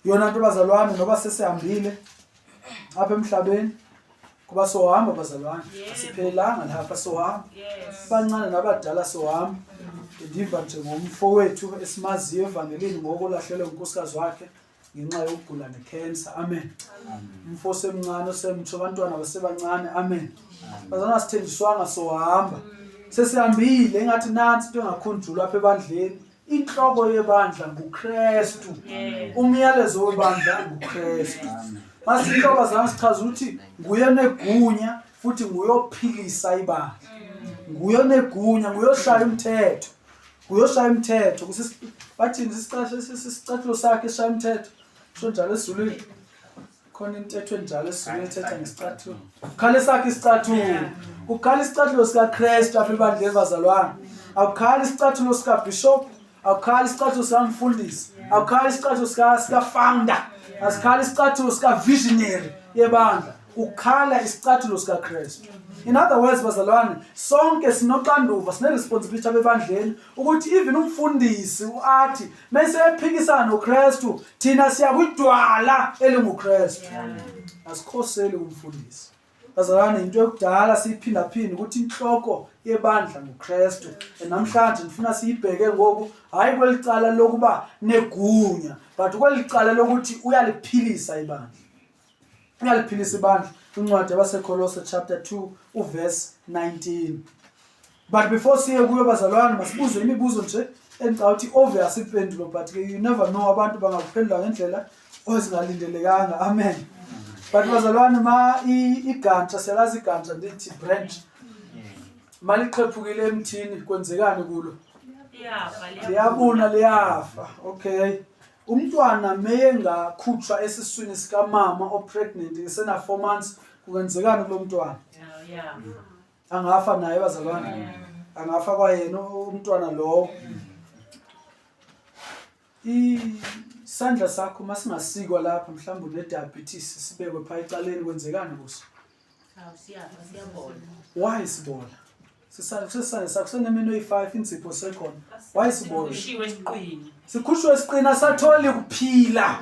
Yona nto bazalwane noba sesihambile apha emhlabeni kuba sohamba bazalwane, asiphelelanga lapha, sohamba abancane nabadala sohamba. Ndiva nje ngomfowethu esimaziyo evangelini ngoku olahlelwe ngunkosikazi wakhe ngenxa yokugula nekhensa. Amen. Umfo osemncane osemtsho, abantwana basebancane. Amen. Bazalwane, asithenjiswanga, sohamba. Sesihambile, engathi nansi into engakhunjulwa apha ebandleni. Inhloko yebandla nguKristu. Umyalezo webandla nguKristu. Masithi bazalwane sichaza ukuthi nguye onegunya futhi nguye ophilisa ibandla. Nguye onegunya, nguye oshaya umthetho. Nguye oshaya umthetho. Bathini isicathulo sakhe esishaya umthetho? Kusho njalo esiZulwini. Khona intetho enjalo esiZulwini ethetha ngesicathulo. Kukhala esakhe isicathulo. Kukhala isicathulo sikaKristu apha ebandleni bazalwane. Akukhali isicathulo sikaBishop, akukhali isicathulo sikamfundisi, akukhali isicathulo sika-founder, asikhali isicathulo sika-visionary yebandla. Kukhala isicathulo sikaKristu. In other words bazalwane, sonke sinoxanduva, sine-responsibility abebandleni ukuthi even umfundisi uathi mese ephikisana noKristu, thina siya kwidwala elinguKristu. Asikhoseli umfundisi. Bazalwane, into yokudala siyiphindaphinda ukuthi inhloko yebandla nguKristu. And namhlanje ngifuna siyibheke ngoku hayi kwelicala lokuba negunya, but kwelicala lokuthi uyaliphilisa ibandla. Uyaliphilisa ibandla. Incwadi yabaseKolose chapter 2 uverse 19. But before siye kuyo bazalwane, masibuze imibuzo nje engicabanga ukuthi obvious impendulo, but ke you never know, abantu bangakuphendula ngendlela ezingalindelekanga. Amen. But bazalwane, ma igantsha, siyalazi igantsha, ndithi branch, maliqhephukile emthini kwenzekani kulo? Liyabuna, liyafa. Okay. Umntwana meyengakhutshwa esiswini sikamama opregnant esena 4 months, kungenzekani kulo mntwana? Angafa naye bazalwane, angafa kwayena umntwana lowo. Isandla sakho masingasikwa lapha, mhlawumbe une-diabetes, sibekwe phaa ecaleni, kwenzekani kuso? Why sibola? Sisandla sakho senemino eyi-5, insipho sekhona, why sibola? Sikhutshwe esiqini, asatholi ukuphila,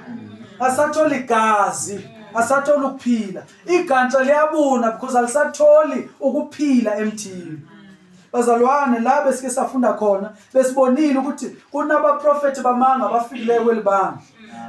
asatholi igazi, asatholi ukuphila. Igantsha liyabuna because alisatholi ukuphila emthini. Bazalwane, la besike safunda khona, besibonile ukuthi kunabaprofethi bamanga abafikileyo kweli bandla,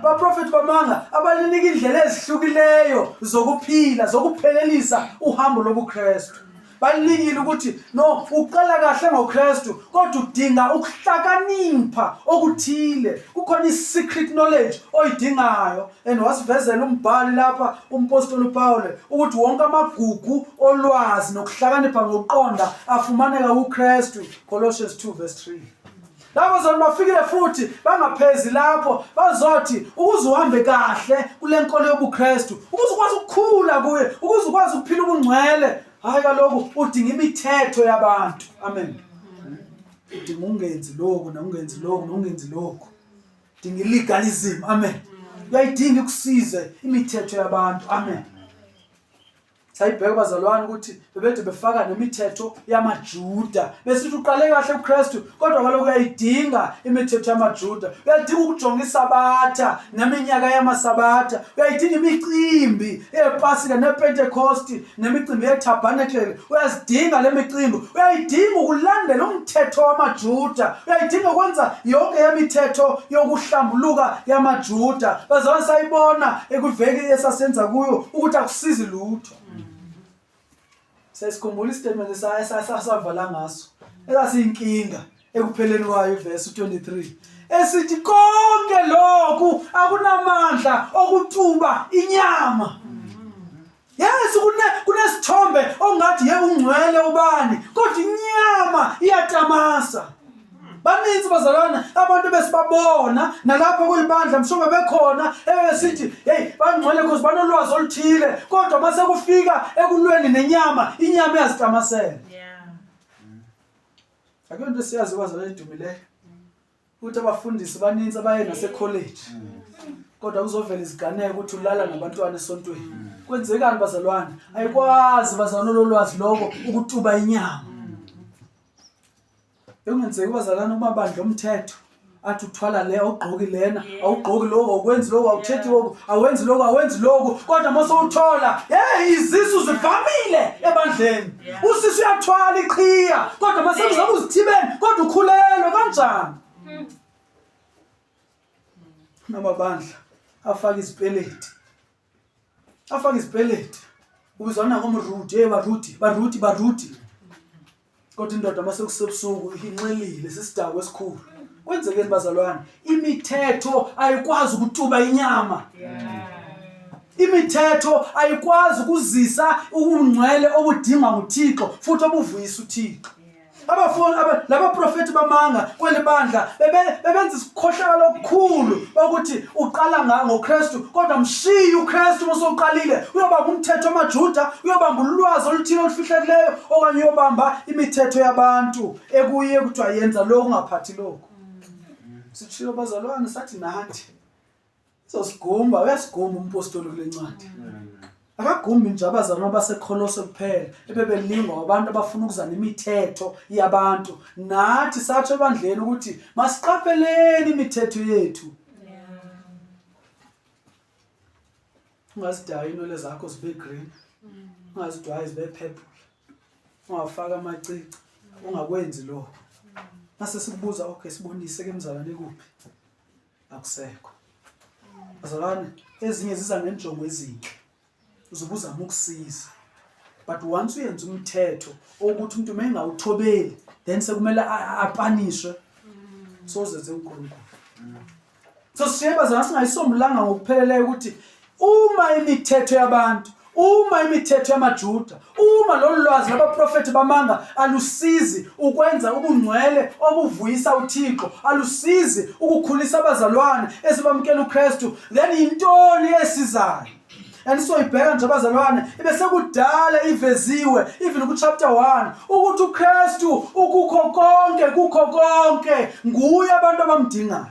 baprofethi bamanga abalinika indlela ezihlukileyo zokuphila, zokuphelelisa uhambo lobuKristu. Balinikile ukuthi no, uqala kahle ngoKristu, kodwa udinga ukuhlakanipha okuthile, kukhona i-secret knowledge oyidingayo. And wasivezela umbhali lapha, umpostoli uPaul, ukuthi wonke amagugu olwazi nokuhlakanipha ngokuqonda afumaneka kuKristu. Colossians 2 verse 3. Labo zona bafikile futhi bangaphezi lapho, bazothi ukuze uhambe kahle kule nkolo yobuKristu, ukuze ukwazi ukukhula kuye, ukuze ukwazi ukuphila ubungcwele, hayi kaloku udinga imithetho yabantu. Amen. Udinga ungenzi lokhu, nokungenzi lokhu, nokungenzi lokhu. Dinga ilegalism. Amen. Uyayidinga ikusize imithetho yabantu. Amen. Sayibheka bazalwane ukuthi bebede befaka nemithetho yamaJuda, besithi uqale kahle uKristu, kodwa kaloku uyayidinga imithetho yamaJuda, uyadinga ukujonga isabatha neminyaka yamasabatha, uyayidinga imicimbi yePasika nePentecost nemicimbi yeTabernacle, uyazidinga le micimbi, uyayidinga ukulandela umthetho wamaJuda, uyayidinga ukwenza yonke yemithetho yokuhlambuluka yamaJuda. Bazalwane, sayibona ekwiveki esasenza kuyo ukuthi akusizi lutho. Sesikhumbula isitatimende esasavala ngaso, esasiyinkinga ekupheleni kwayo, ivesi 23, esithi konke lokhu akunamandla okutuba inyama. Yes, kunesithombe ongathi ye ungcwele ubani, kodwa inyama iyatamasa. Baninzi bazalwane abantu besibabona nalapho kulibandla, mhlawumbe bekhona ebesithi hey, bangcwele because banolwazi oluthile, kodwa mase kufika ekulweni nenyama, inyama iyazitamasela. Akuyonto esiyazi bazalwane edumileyo ukuthi abafundisi baninzi abaye nasekholeji, kodwa kuzovela iziganeko ukuthi ulala nabantwana esontweni. Kwenzekani bazalwane? Ayikwazi bazalwane lolwazi lokho ukutuba inyama. Bekungenzeki bazalwane kumabandla omthetho. Athi uthwala le, awugqoki lena, awugqoki lokhu, awukwenzi lokhu, awuthethi lokhu, awenzi lokhu, awenzi lokhu, kodwa uma sewuthola, hey, izisu zivamile ebandleni. Usisi uyathwala iqhiya, kodwa uma sekuzoba uzithibeni, kodwa ukhulelwe kanjani? Namabandla afaka izipeleti, afaka izipeleti, ubizwana ngomrudi, hey barudi, barudi, barudi. Kodwa indoda uma sekusebusuku inxelile, sisidakwa esikhulu. Kwenzekeni bazalwane? Imithetho ayikwazi ukutuba inyama. Imithetho ayikwazi ukuzisa ubungcwele obudingwa nguThixo futhi obuvuyisa uThixo. Abafuni laba profeti bamanga kweli bandla bebenza isikhohlakalo okukhulu ukuthi uqala ngoKristu, kodwa mshiye uKristu uma usuqalile, uyobamba umthetho wamaJuda, uyobamba ulwazi oluthile olufihlekeleyo, okanye uyobamba imithetho yabantu ekuye kuthiwa yenza lokhu, ungaphathi lokhu. Sitshilo bazalwane, sathi nathi Sosigumba, uyasigumba umpostoli kule ncwadi. Akagumbi nje abazalwane baseKholose kuphela ebebelingwa abantu abafuna ukuza nemithetho yabantu. Nathi satsho ebandleni ukuthi masiqapheleni imithetho yethu. Ungazidayi inwele zakho zibe green. Ungazidwayi zibe purple. Ungafaka amacici. Ungakwenzi lokho. Mase sikubuza, okay, sibonise ke mzalwane kuphi? Akusekho bazalwane, ezinye ziza ngenjongo ezinhle, uzobe uzama ukusiza, but once uyenza umthetho ukuthi umuntu uma engawuthobeli then sekumele apanishwe, sozenze uNkulunkulu. So sishiye bazalwane singayisombulanga ngokupheleleyo ukuthi uma imithetho yabantu, uma imithetho yamaJuda, uma lolu lwazi labaprofethi bamanga alusizi ukwenza ubungcwele obuvuyisa uThixo, alusizi ukukhulisa abazalwane esibamukela uKristu, then yintoni esizayo? And soyibheka nje abazalwane, ibe sekudala iveziwe even ku chapter 1 ukuthi uKristu ukukho konke, kukho konke, nguye abantu abamdingayo.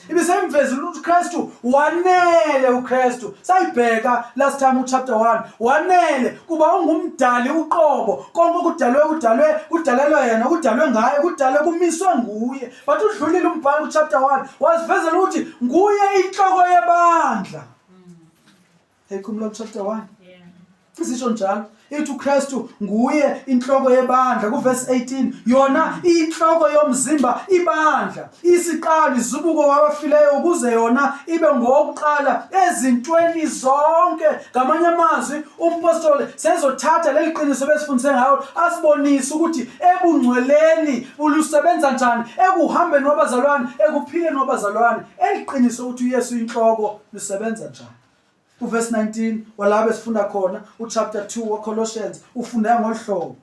Ibisemvezile ukuthi uKristu wanele. uKristu sayibheka last time uchapter 1, wanele kuba ungumdali uqobo, konke okudalwe kudalwe kudalelwe yena, kudalwe ngaye, kudalwe kumiswe nguye. But udlulile umbhalo kuchapter 1 wasivezela ukuthi nguye inhloko yebandla. Hey, khumbula chapter 1 isisho njalo, ithi uKristu nguye inhloko yebandla kuverse 18, yona inhloko yomzimba ibandla, isiqalo, izibuko wabafileyo, ukuze yona ibe ngowokuqala ezintweni zonke. Ngamanye amazwi, umpostoli sezothatha leli qiniso besifundise ngayo, asibonise ukuthi ebungcweleni bulusebenza njani ekuhambeni kwabazalwane, ekuphileni kwabazalwane, eliqiniso ukuthi uYesu inhloko lusebenza njani. Uverse 19 walapho esifunda khona uchapter 2 weColossians ufundeka ngolu hlobo,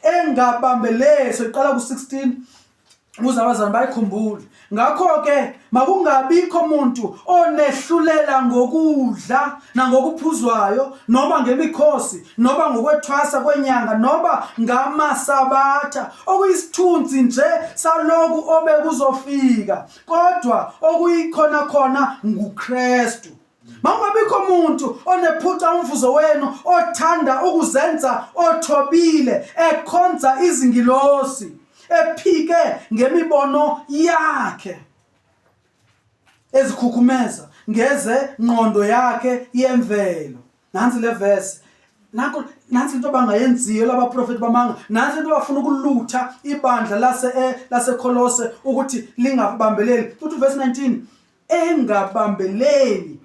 engabambeleli. Soyiqala ku-16 ukuze abazalwane bayikhumbule. Ngakho-ke makungabikho muntu onehlulela ngokudla nangokuphuzwayo, noma ngemikhosi, noma ngokwethwasa kwenyanga, noma ngamasabatha, okuyisithunzi nje saloku obekuzofika, kodwa okuyikhona khona nguKristu. Makungabikho muntu onephuca umvuzo wenu, othanda ukuzenza othobile, ekhonza izingilosi, ephike ngemibono yakhe, ezikhukhumeza ngeze ngqondo yakhe yemvelo. Nansi le verse, nanko, nansi into abangayenziyo laba profeti bamanga, nansi into bafuna ukulutha ibandla lase laseKholose ukuthi lingabambeleli. Futhi verse 19, engabambeleli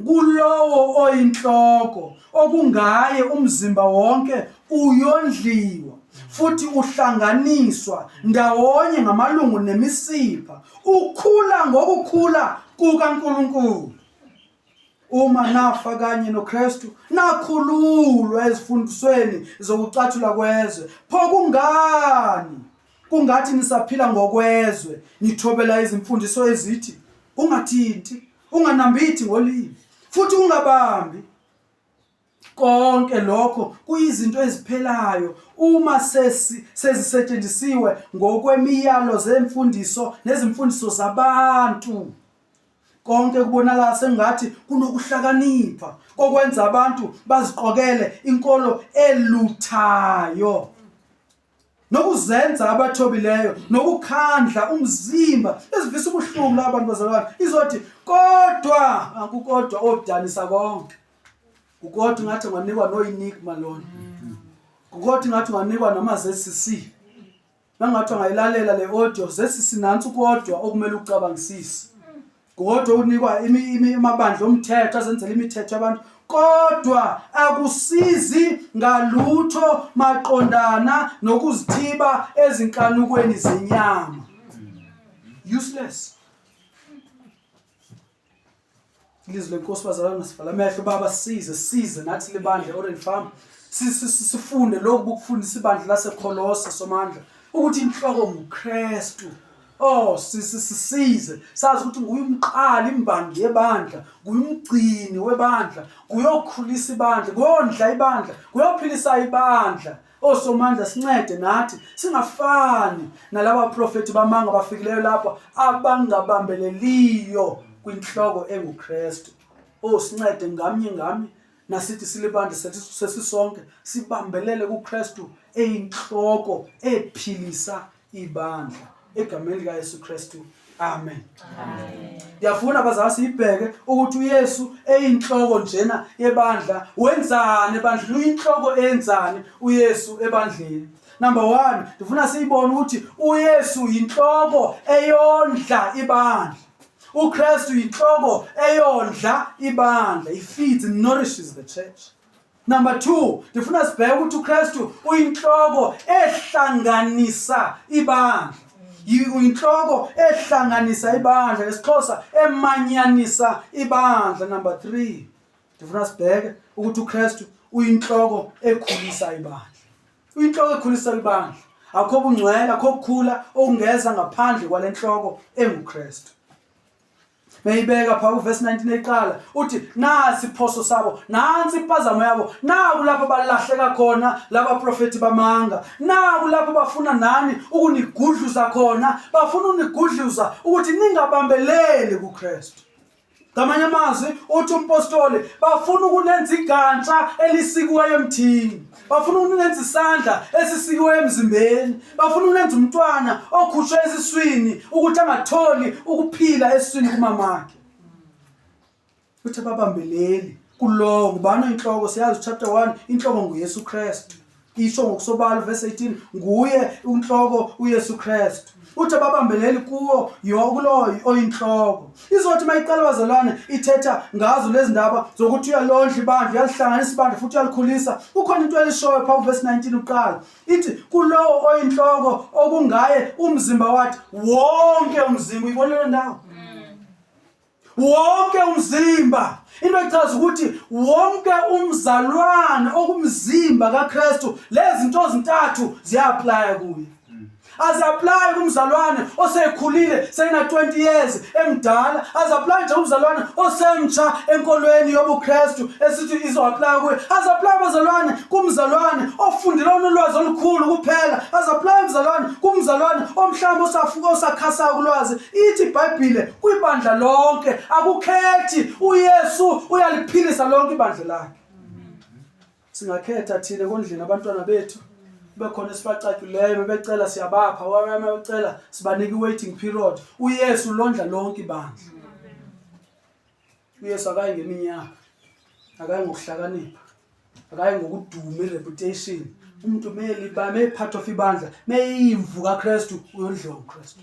kulowo oyinhloko, okungaye umzimba wonke uyondliwa futhi uhlanganiswa ndawonye ngamalungu nemisipha, ukhula ngokukhula kukaNkulunkulu. Uma nafa kanye noKristu, nakhululwa ezifundisweni zokucathula kwezwe, pho kungani kungathi nisaphila ngokwezwe, nithobela izimfundiso ezithi, ungathinti, unganambithi ngolimi, futhi ungabambi? Konke lokho kuyizinto eziphelayo uma sezisetshenzisiwe ngokwemiyalo zemfundiso nezimfundiso zabantu. Konke kubonakala sengathi kunokuhlakanipha kokwenza abantu baziqokele inkolo eluthayo. Nokuzenza abathobileyo nokukhandla umzimba ezivisa ubuhlungu laba bantu bazalwane izothi kodwa akukodwa odanisa konke kukodwa ngathi unganikwa noyinigma lona kukodwa ngathi unganikwa noma ZCC mangathi ungayilalela le audio ZCC nansi kodwa okumele ucabangisise Kodwa unikwa amabandla omthetho azenzela imithetho yabantu kodwa akusizi ngalutho maqondana nokuzithiba ezinkanukweni zenyama. Useless. Ilizwi lenkosi bazalwane sivala amehlo baba size size nathi libandla Orange Farm sifunde lokhu bukufundisa ibandla laseKholose somandla ukuthi inhloko nguKristu. Oh sisize sazi ukuthi nguye umqali imbangi yebandla nguye umgcini webandla nguyokhulisa ibandla ngondla ibandla nguyophilisa ibandla osomandla sincede nathi singafani nalaba profeti bamanga bafikileyo lapha abangabambeleliyo kwinhloko enguKristu. Oh sincede ngamnye ngamnye nasithi silibandla sesisonke sibambelele kuKristu eyinhloko ephilisa ibandla egameni likaYesu Kristu amen. Ngiyafuna bazali siyibheke ukuthi uYesu eyinhloko njena yebandla wenzani ebandleni uyinhloko eyenzani uYesu ebandleni. Number 1 ndifuna siyibone ukuthi uYesu yinhloko eyondla ibandla. uKristu yinhloko eyondla ibandla. He feeds and nourishes the church. Number 2, ndifuna sibheke ukuthi uKristu uyinhloko ehlanganisa ibandla. Uyinhloko ehlanganisa ibandla, ngesiXhosa emanyanisa ibandla. Number 3, ndifuna sibheke ukuthi uKristu uyinhloko ekhulisa ibandla. Uyinhloko ekhulisa ibandla. Akukho bungcwele, akukho kukhula okungeza ngaphandle kwalenhloko enguKristu. Beyibeka pha kuvesi 19 eqala uthi nasi iphoso sabo nansi impazamo yabo naku lapho balahleka khona laba profeti bamanga naku lapho bafuna nani ukunigudluza khona bafuna ukunigudluza ukuthi ningabambeleli kuKristu Ngamanye amazwi uthi umpostoli bafuna ukunenza igantsha elisikiweyo emthini bafuna ukunenza isandla esisikiweyo emzimbeni bafuna ukunenza umntwana okhutshwe esiswini ukuthi angatholi ukuphila esiswini kumamakhe uthi ababambeleli kulowo ngubani oyinhloko siyazi chapter 1 inhloko nguYesu Kristu isho ngokusobala verse 18 nguye unhloko uYesu Kristu uthi ababambeleli kuwo kulowo oyinhloko izothi mayiqala bazalwane ithetha ngazo lezi ndaba zokuthi uyalondla ibandla uyalihlanganisa ibandla futhi uyalikhulisa kukhona into elishoyo pha verse 19 uqala ithi kulowo oyinhloko okungaye umzimba wathi wonke umzimba uyibona le ndawo wonke umzimba into echaza ukuthi wonke umzalwane okumzimba kaKristu lezi zinto ezintathu ziya-applya kuye azi-applyi kumzalwane osekhulile seyina-20 years emdala azi-applyi nje kumzalwane osemtsha enkolweni yobuKristu esithi izo-applya kuye azi-applyi bazalwane kumzalwane ofundela onolwazi olukhulu kuphela azi-applyi mzalwane kumzalwane omhlawumbe osafuka osakhasayo kulwazi Ithi iBhayibhile kwibandla lonke akukhethi uYesu uyaliphilisa lonke ibandla lakhe. Singakhetha thina kondlini abantwana bethu bekhona esibacacileyo bebecela siyabapha wabama becela sibanika i-waiting period uYesu londla lonke ibandla. uYesu akayi ngeminyaka akayi ngokuhlakanipha akayi ngokuduma i-reputation umuntu meyiphathwa of ibandla meyimvu kaKristu uyondliwa uKristu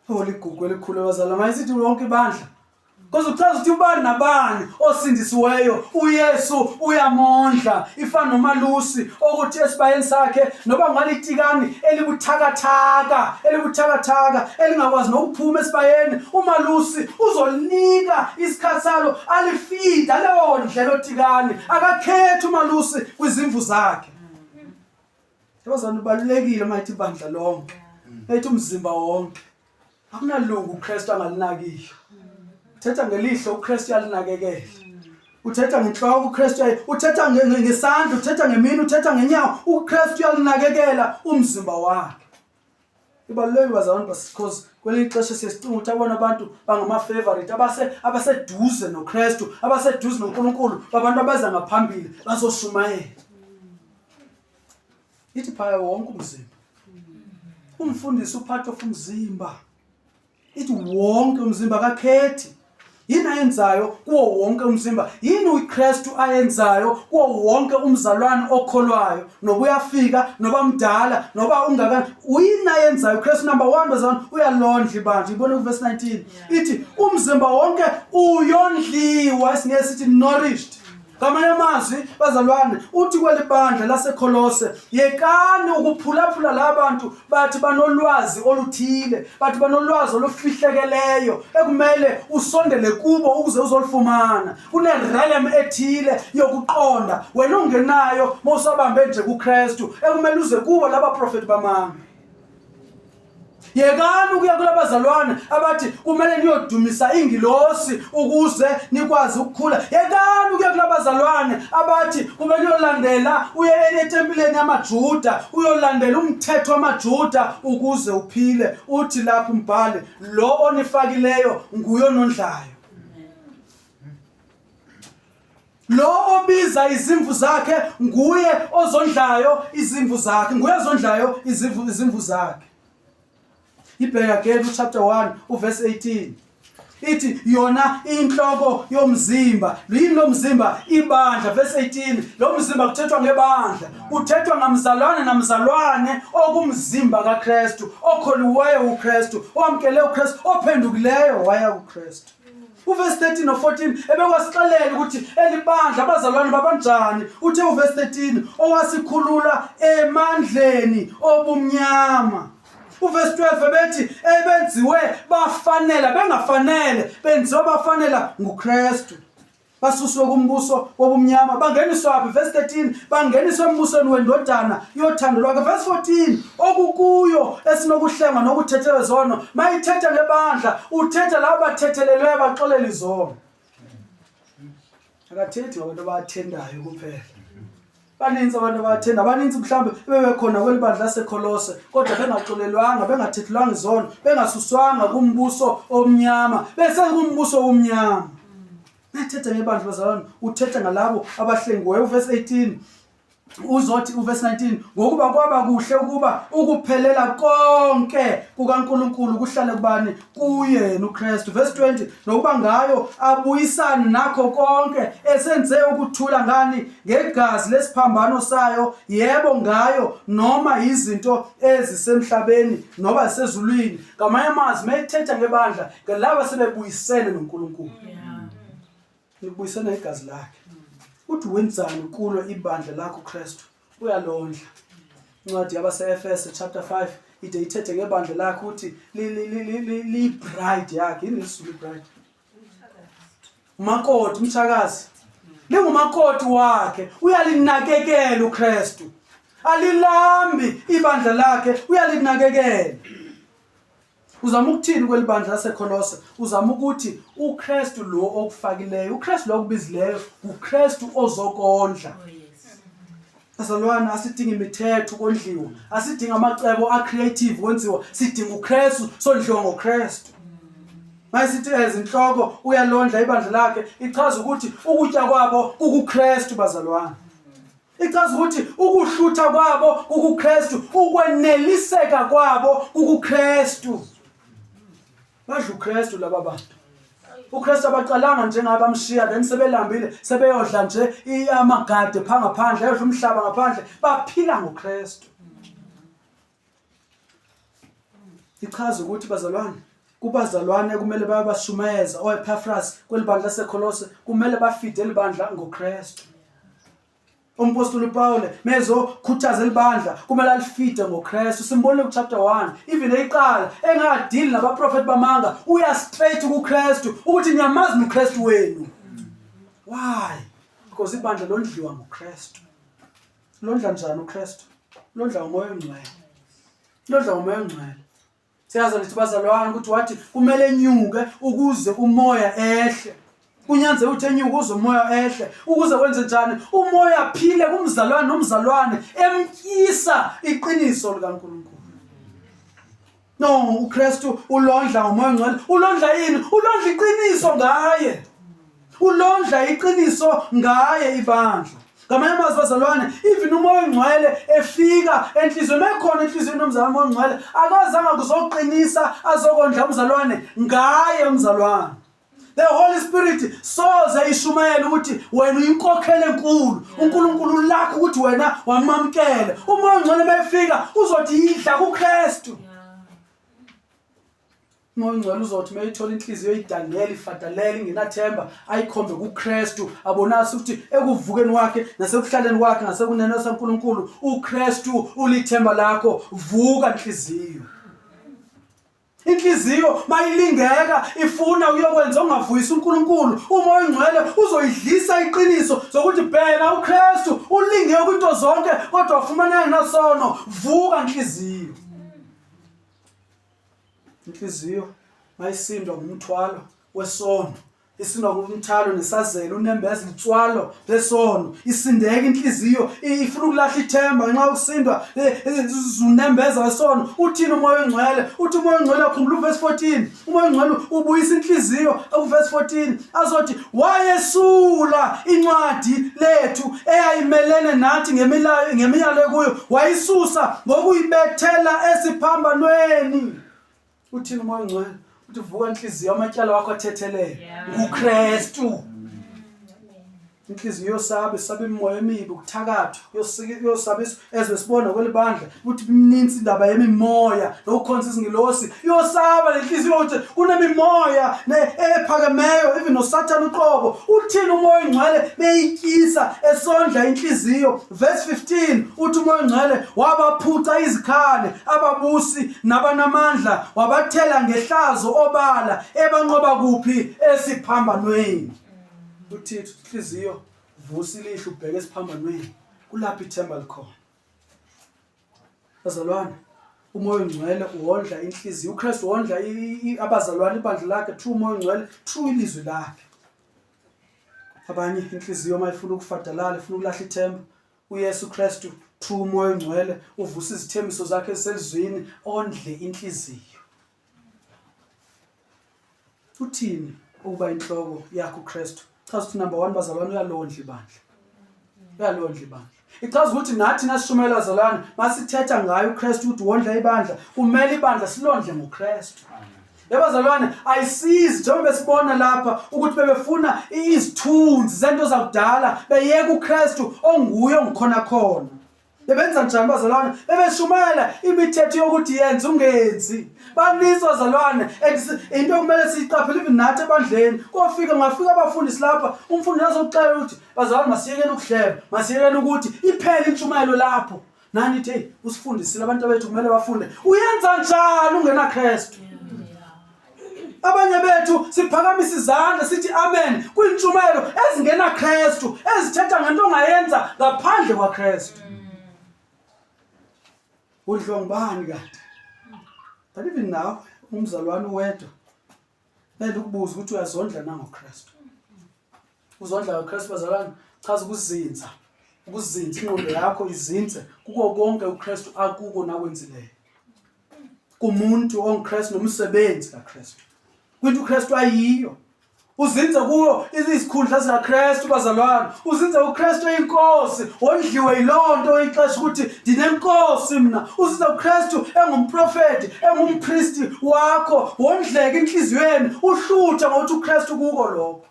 oh ligugu elikhulu abazalwane mayisithi lonke ibandla Kodwa uchaza ukuthi ubani nabani osindisiweyo uYesu uyamondla ifana nomalusi okuthi esibayeni sakhe noba ngalitikani elibuthakathaka elibuthakathaka elingakwazi nokuphuma esibayeni umalusi uzolinika isikhathi salo alifida alondle lotikani akakhethi umalusi kwizimvu zakhe yabazana ubalulekile uma ethi ibandla lonke ethi umzimba wonke Akunalungu uKristu angalinakiyo. Uthetha ngelihlo uKristu uyalinakekela. Uthetha ngenhloko uKristu uthetha ngesandla uthetha ngemini uthetha ngenyawo uKristu uyalinakekela umzimba wakhe. Ibalulekile bazalwane because kwelinye ixesha siye sicinga ukuthi abona abantu bangama-favorite abase abaseduze noKristu abaseduze noNkulunkulu babantu abaza ngaphambili bazoshumayela. Ithi phaya wonke umzimba. Umfundisi upart of umzimba. Ithi wonke umzimba kakhethi. Yini ayenzayo kuwo wonke umzimba? Yini uKristu ayenzayo kuwo wonke umzalwane okholwayo? Noba uyafika, noba mdala, noba ungakani. Uyini ayenzayo uKristu? Number 1 bazalwane, uyalondla ibandla. Ibone kuverse 19. Ithi umzimba wonke uyondliwa, isingeke sithi nourished. Ngamanye amazwi bazalwane, uthi kweli bandla laseKholose, yekani ukuphulaphula la bantu bathi banolwazi oluthile, bathi banolwazi olufihlekeleyo ekumele usondele kubo ukuze uzolufumana. Kunerealm ethile yokuqonda wena ungenayo mawusabambe nje kuKristu ekumele uze kubo laba profeti bamanga. Yekani ukuya kulabazalwane abathi kumele niyodumisa ingilosi ukuze nikwazi ukukhula. Yekani ukuya kulabazalwane abathi kumele uyolandela uye etempileni yamaJuda, uyolandela umthetho wamaJuda ukuze uphile. Uthi lapho umbhali, lo onifakileyo nguye onondlayo. Lo obiza izimvu zakhe nguye ozondlayo izimvu zakhe, nguye ozondlayo izimvu izimvu zakhe. Ibheka ke chapter 1 uverse 18. Ithi yona inhloko yomzimba. Yini lo mzimba? Ibandla. Verse 18. Lo mzimba kuthethwa ngebandla. Kuthethwa ngamzalwane namzalwane okumzimba kaKristu, okholiweyo uKristu, owamkele uKristu, ophendukileyo waya kuKristu. Uvesi 13 no-14 ebekwasixelela ukuthi elibandla abazalwane babanjani. Uthe uvesi 13 owasikhulula emandleni obumnyama. Uvesi 12 ebethi ebenziwe bafanela bengafanele benziwe bafanela nguKristu. Basuswe kumbuso wobumnyama bangeniswa phi? Verse 13 bangeniswa embusweni wendodana yothando lwakhe. Verse 14 okukuyo esinokuhlengwa nokuthethelwa izono. Mayithetha ngebandla uthetha labo bathethelelweyo baxolela izono. Akathethi ngabantu abathendayo kuphela. Baninzi abantu abathenda, baninzi mhlawumbe bebekhona kweli bandla laseKholose kodwa bengaxolelwanga, bengathethelwanga izono, bengasuswanga kumbuso omnyama, besekumbuso omnyama. Nathetha ngebandla bazalwane, uthetha ngalabo abahlengiweyo. Uvesi 18 uzothi uvesi 19 ngokuba kwaba kuhle ukuba ukuphelela konke kukaNkulunkulu kuhlale kubani kuyena uKristu. Verse 20 nokuba ngayo abuyisane nakho konke esenze ukuthula ngani ngegazi lesiphambano sayo, yebo ngayo noma izinto ezisemhlabeni noba zisezulwini. Ngamanye amazwi mayethetha ngebandla ngalaba sebebuyisene noNkulunkulu. Nikubuyisene igazi lakhe. Uthi wenzani kulo ibandla lakho Kristu? Uyalondla. Incwadi yabase-Efese chapter 5 ide ithethe ngebandla lakhe ukuthi liyi-bride yakhe. Yini isiZulu i-bride? Umakoti, umshakazi. Lingumakoti wakhe, uyalinakekela uKristu. Alilambi ibandla lakhe, uyalinakekela. Uzama ukuthini kwelibandla laseKholose? Uzama ukuthi uKristu lo okufakileyo, uKristu lo okubizileyo, uKristu ozokondla. Oh, Bazalwane, asidingi imithetho ukondliwa, asidingi amacebo a-creative kwenziwa, sidinga uKristu, sondliwa ngoKristu. Mayisithi ezinhloko uyalondla ibandla lakhe, ichaza ukuthi ukutya kwabo kukuKristu bazalwane. Ichaza ukuthi ukuhlutha kwabo kukuKristu, ukweneliseka kwabo kukuKristu. Badla uKristu laba bantu. uKristu abaqalanga njengabamshiya then sebelambile sebeyodla nje amagade pha ngaphandle ayodla umhlaba ngaphandle baphila ngoKristu. Ichaza ukuthi bazalwane kubazalwane kumele bayabashumayeza oEpaphras kwelibandla laseKolose kumele bafide libandla ngoKristu. Umpostoli uPaul mezokhuthaza elibandla kumele alifide ngoKristu. Simbonile kuchapter 1 even eyiqala engadili nabaprofeti bamanga uya straight kuKristu ukuthi niyamazi noKristu wenu. Why? Because ibandla londliwa ngoKristu. Londla njani uKristu? Londla ngomoya ongcwele. Londla ngomoya ongcwele. Siyazi ngithi bazalwane ukuthi wathi kumele enyuke ukuze umoya ehle. Kunyanzeleka ukuthi enyuke ukuze umoya ehle. Ukuze wenze njani? Umoya aphile kumzalwane nomzalwane emtyisa iqiniso likaNkulunkulu. No, uKristu ulondla ngomoya ongcwele. Ulondla yini? Ulondla iqiniso ngaye. Ulondla iqiniso ngaye ibandla. Ngamanye amazwi bazalwane, even uMoya oNgcwele efika enhliziyweni, mekhona enhliziyweni yomzalwane uMoya oNgcwele, akazange kuzoqinisa azokondla umzalwane ngaye umzalwane. The Holy Spirit soze ishumayele ukuthi wena uyinkokhelo enkulu. uNkulunkulu ulakho ukuthi wena wamamkele. UMoya oNgcwele mayefika uzothi yidla kuKristu. uMoya oNgcwele uzothi mayithola inhliziyo idangele ifadalele ingenathemba ayikhombe kuKristu abonase ukuthi ekuvukeni kwakhe nasekuhlaleni kwakhe ngasekunene saNkulunkulu uKristu ulithemba lakho vuka nhliziyo Inhliziyo mayilingeka ifuna ukuyokwenza okungavuyisa uNkulunkulu, uMoya oNgcwele uzoyidlisa iqiniso zokuthi bheka uKristu ulinge kwinto zonke kodwa wafumaneka nasono. Vuka nhliziyo. Inhliziyo mayisindwa ngumthwalo wesono isindwa ngumthalo nesazelo unembeza itswalo lesono isindeka inhliziyo ifuna ukulahla ithemba ngenxa yokusindwa unembeza wesono uthini umoya ongcwele uthi umoya ongcwele akhumbula uverse 14 umoya ongcwele ubuyisa inhliziyo uverse 14 azothi wayesula incwadi lethu eyayimelene nathi ngemilayo ngemiyalo ekuyo wayisusa ngokuyibethela esiphambanweni Uthini uMoya oNgcwele? Uthi vuka inhliziyo amatyala wakho athethelele nguKristu. Inhliziyo yosaba isaba imimoya emibi ukuthakathwa yosaba ezwe sibona kwelibandla ukuthi mininzi indaba yemimoya nokukhonza izingilosi yosaba lenhliziyo ukuthi kunemimoya ephakemeyo even noSathane uqobo uthini uMoya oNgcwele beyityisa esondla inhliziyo Verse 15 uthi uMoya oNgcwele wabaphuca izikhali ababusi nabanamandla wabathela ngehlazo obala ebanqoba kuphi esiphambanweni. Uthi inhliziyo vusa ilihlo ubheke esiphambanweni kulapho ithemba likhona. Bazalwane uMoya oNgcwele wondla inhliziyo uKristu wondla abazalwane ibandla lakhe through uMoya oNgcwele through ilizwi lakhe. Abanye inhliziyo uma ifuna ukufadalala ifuna ukulahla ithemba uYesu Kristu through uMoya oNgcwele uvusa izithembiso zakhe eziselizwini ondle inhliziyo. Uthini ukuba inhloko yakho uKristu? Chaza ukuthi number 1 bazalwane uyalondla ibandla. Uyalondla ibandla. Ichaza ukuthi nathi nasishumayela bazalwane masithetha ngayo uKristu ukuthi wondla ibandla kumele ibandla silondle ngoKristu. Yabazalwane ayisizi njengoba besibona lapha ukuthi bebefuna izithunzi zento zakudala beyeka uKristu onguye ongikhona khona. Bebenza njani bazalwane? Bebeshumayela imithetho yokuthi yenza ungenzi. Baninzi bazalwane and into okumele siyiqaphele even nathi ebandleni. Kofika ngafika abafundisi lapha, umfundi azokuxelela ukuthi bazalwane masiyekeni ukuhleba, masiyekeni ukuthi iphele intshumayelo lapho. Nani ithi hey usifundisile abantu bethu kumele bafunde. Uyenza njani ungena Kristu? Abanye bethu siphakamisa izandla sithi amen kwintshumayelo ezingena Kristu ezithetha ngento ongayenza ngaphandle kwaKristu. Udliwa ngubani kanti? But even now umzalwane uwedwa mele ukubuza ukuthi uyazondla na ngoKristu. Uzondla ngoKristu bazalwane chaza ukuzinza. Ukuzinza ingqondo yakho izinze kuko konke uKristu akuko nakwenzileyo. Kumuntu onguKristu nomsebenzi kaKristu. Kwinto uKristu ayiyo. Uzinze kuyo izikhundla zikaKristu bazalwane. Uzinze uKristu eyinkosi, wondliwe yilonto ixesha ukuthi ndinenkosi mina. Uzinze uKristu engumprofeti, engumpristi wakho, wondleke enhliziyweni, uhluthe ngokuthi uKristu kuko lokho.